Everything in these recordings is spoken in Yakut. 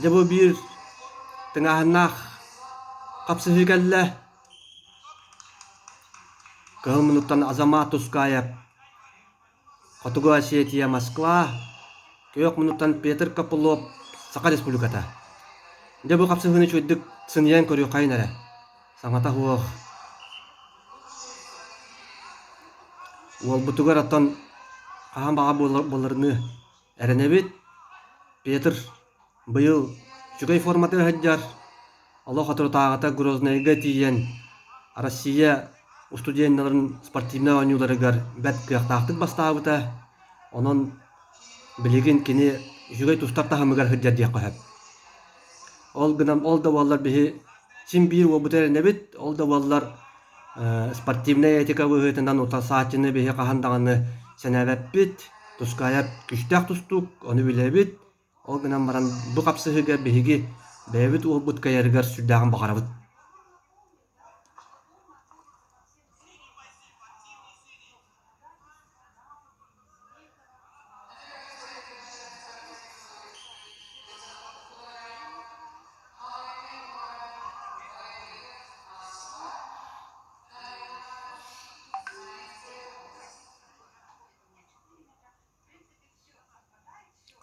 Дьэ бу биир тыҥааһыннаах хапсыһыы кэллэ. Кыһыл муннуктан Азамат Тускаев, Хотугу Осетия, Москва, күөх муннуктан Петр Копылов, Саха Республиката. Дьэ бу хапсыһыыны үчүгэйдик сыныйан көрүөххэйин эрэ. Саҥата суох. Уолбутугар оттон хаһан баҕа буоларыныы эрэнэбит. Петр быйыл үчүгэй форматыгар сылдьар, олох соторутааҕыта Грознайга тиийэн Россия устудьуоннарын спортивнай оонньууларыгар бэрт кыахтаахтык бастаабыта. Онон билигин кини үчүгэй тустар таһымыгар сылдьар диэххэ сөп. Ол гынан ол да буоллар биһи син биир уолбут эрэнэбит, ол да буоллар спортивнай этика быһыытынан утарсааччыны биһи хаһан даҕаны сэнээбэппит, Тускаайап күүстээх тустуук, ону билэбит. Ол гынан баран бу хапсыһыыга биһиги бэйэбит уолбут кыайарыгар сүрдээҕин баҕарабыт.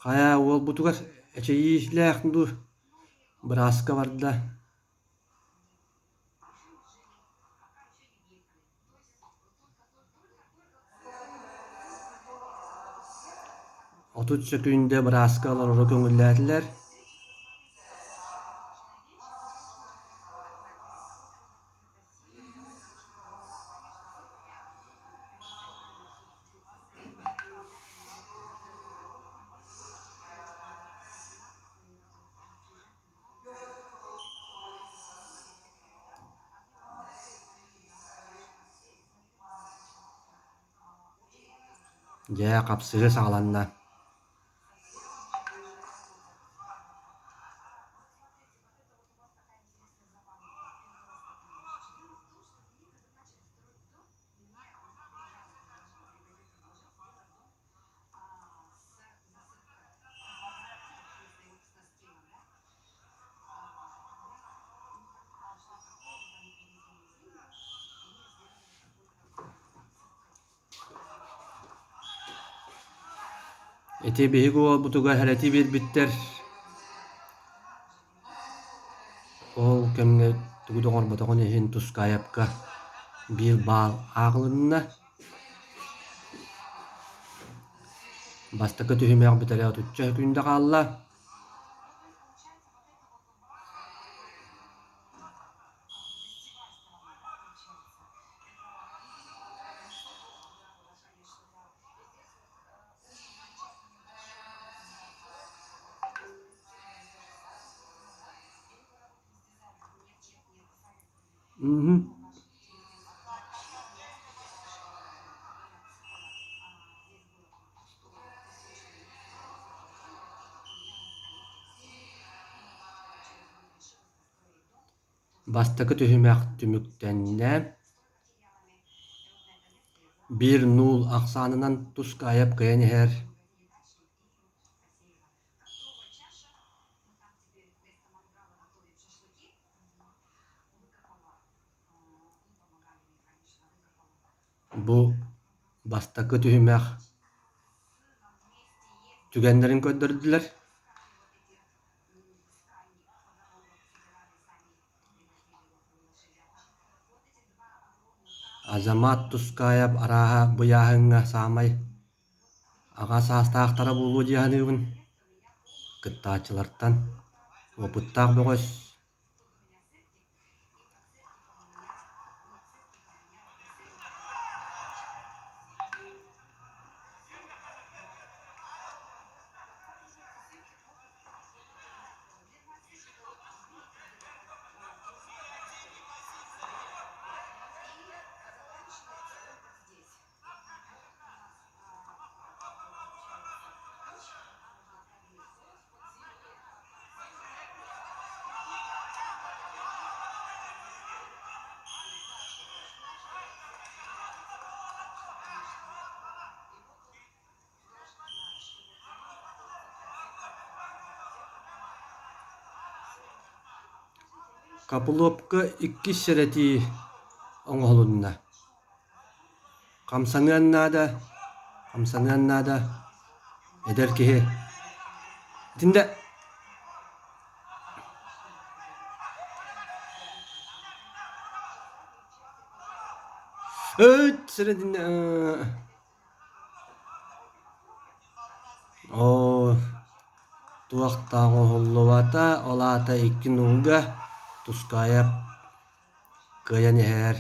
Хайа уолбутугар эчэйиилээх дуу, бырааска барда. 30 сөкүүндэ бырааска олорору көҥүллээтилэр. Дьэ, хапсыһыы саҕаланна. Ити биһиги уолбутугар эрэтии биэрбиттэр. Ол кэмҥэ тугу да оҥорботоҕун иһин Тускаевка биир баал ааҕылынна. Бастакы түһүмэх бүтэрэ отучча күндэ хаалла. Мм. Бастакы түһүмэх түмүктэннэ. Биир нуул ахсаанынан Тускаайап кыайан иһэр. Бу бастакы түһүмэх түгэннэрин көрдөрдүлэр. Азамат Тускаев арааһа бу ыйааһыҥҥа саамай аҕа саастаахтара буолуо дии саныыбын. Кыттааччылартан уопуттаах бөҕөс. Копыловка иккис сэрэтии оҥоһулунна. Хамсаныан наада, хамсаныан наада, эдэр киһи. Итиннэ Өөт сэрэтиннэ Оо, туохтаах оһоллубата, ол аата икки нууга Тускаайап кыайан иһэр.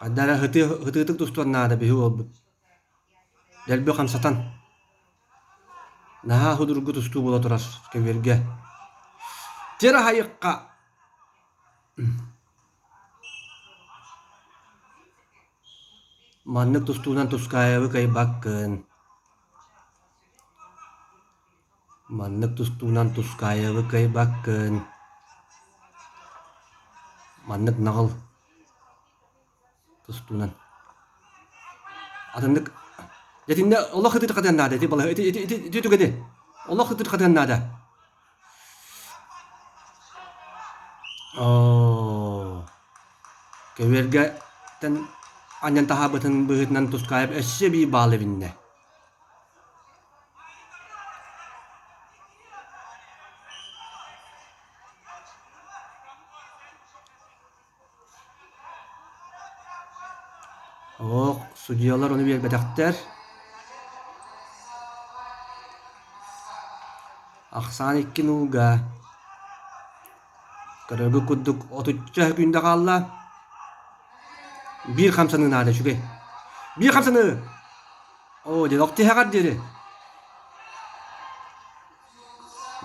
Хайда эрэ ытыы ытыытык тустуон наада биһи уолбут. Дэлби хамсатан. Наһаа судургу тустуу буола турар көбүөргэ. Тир аһайыкка Маннык тустуунан Тускаевы кыайбаккын. Маннык тустуунан Тускаевы кыайбаккын. Маннык наҕыл тустуунан. Атыннык Итиннэ олох ытырхатыан наада ити балаһа ити ити ити ити түгэни олох ытырхатыан наада. Оо, көбүөргэттэн анньан таһаабытын быһыытынан Тускаев өссө биир баал эбиннэ. Оох, судьуйалар ону биэрбэтэхтэр. Ахсаан икки нууга. Көрөргүт курдук отучча күндэ хаалла. Биир хамсаныы наада үчүгэй. Биир хамсаныы! Оо, дьэ, тиһэҕэр диэри.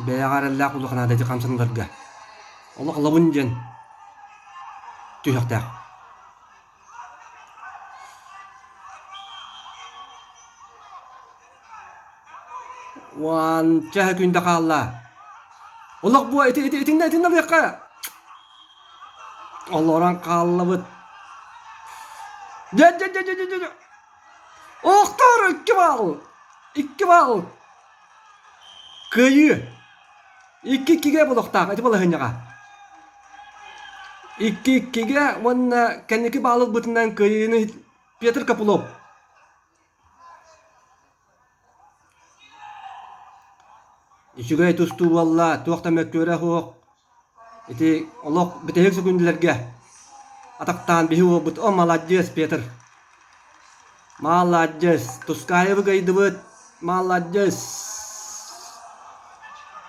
Бэйэҕэ эрэллээх улахан наада ити хамсаныыларга. Олох ылабын диэн түһүөхтээх. Уонча күндэ хаалла. Олох бу ити ити итиннэ итиннэ ылыахха. Олорон хааллыбыт. Дьэ дьэ дьэ дьэ дьэ дьэ. Охтор икки баал. Икки баал. Кыайыы! Икки иккигэ буолуохтаах ити балаһыанньаҕа. Икки иккигэ уонна кэнники баал ылбытынан кыайыыны Петр Копылов. Үчүгэй тустуу буолла, туох да мөккүөрэ суох. Ити олох бүтэһик сөкүүндэлэргэ атахтаан биһи уолбут о маладьыас Петр маладьыас Тускаевы кыайдыбыт маладьыас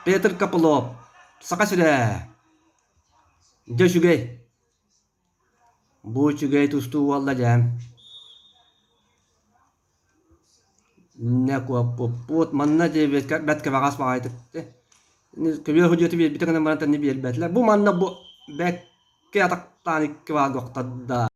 Петр Копылов Саха сирэ дьэ үчүгэй Бу үчүгэй тустуу буолла дьэ. Иннэ куоппуппут. Манна диэбит бэрт кэбэҕэс баҕайытык көбүөр судьуйата биэрбитэ гынан баран тэнни биэрбэтилэр. Бу манна бу бэккэ атахтаан икки баалга охтордо.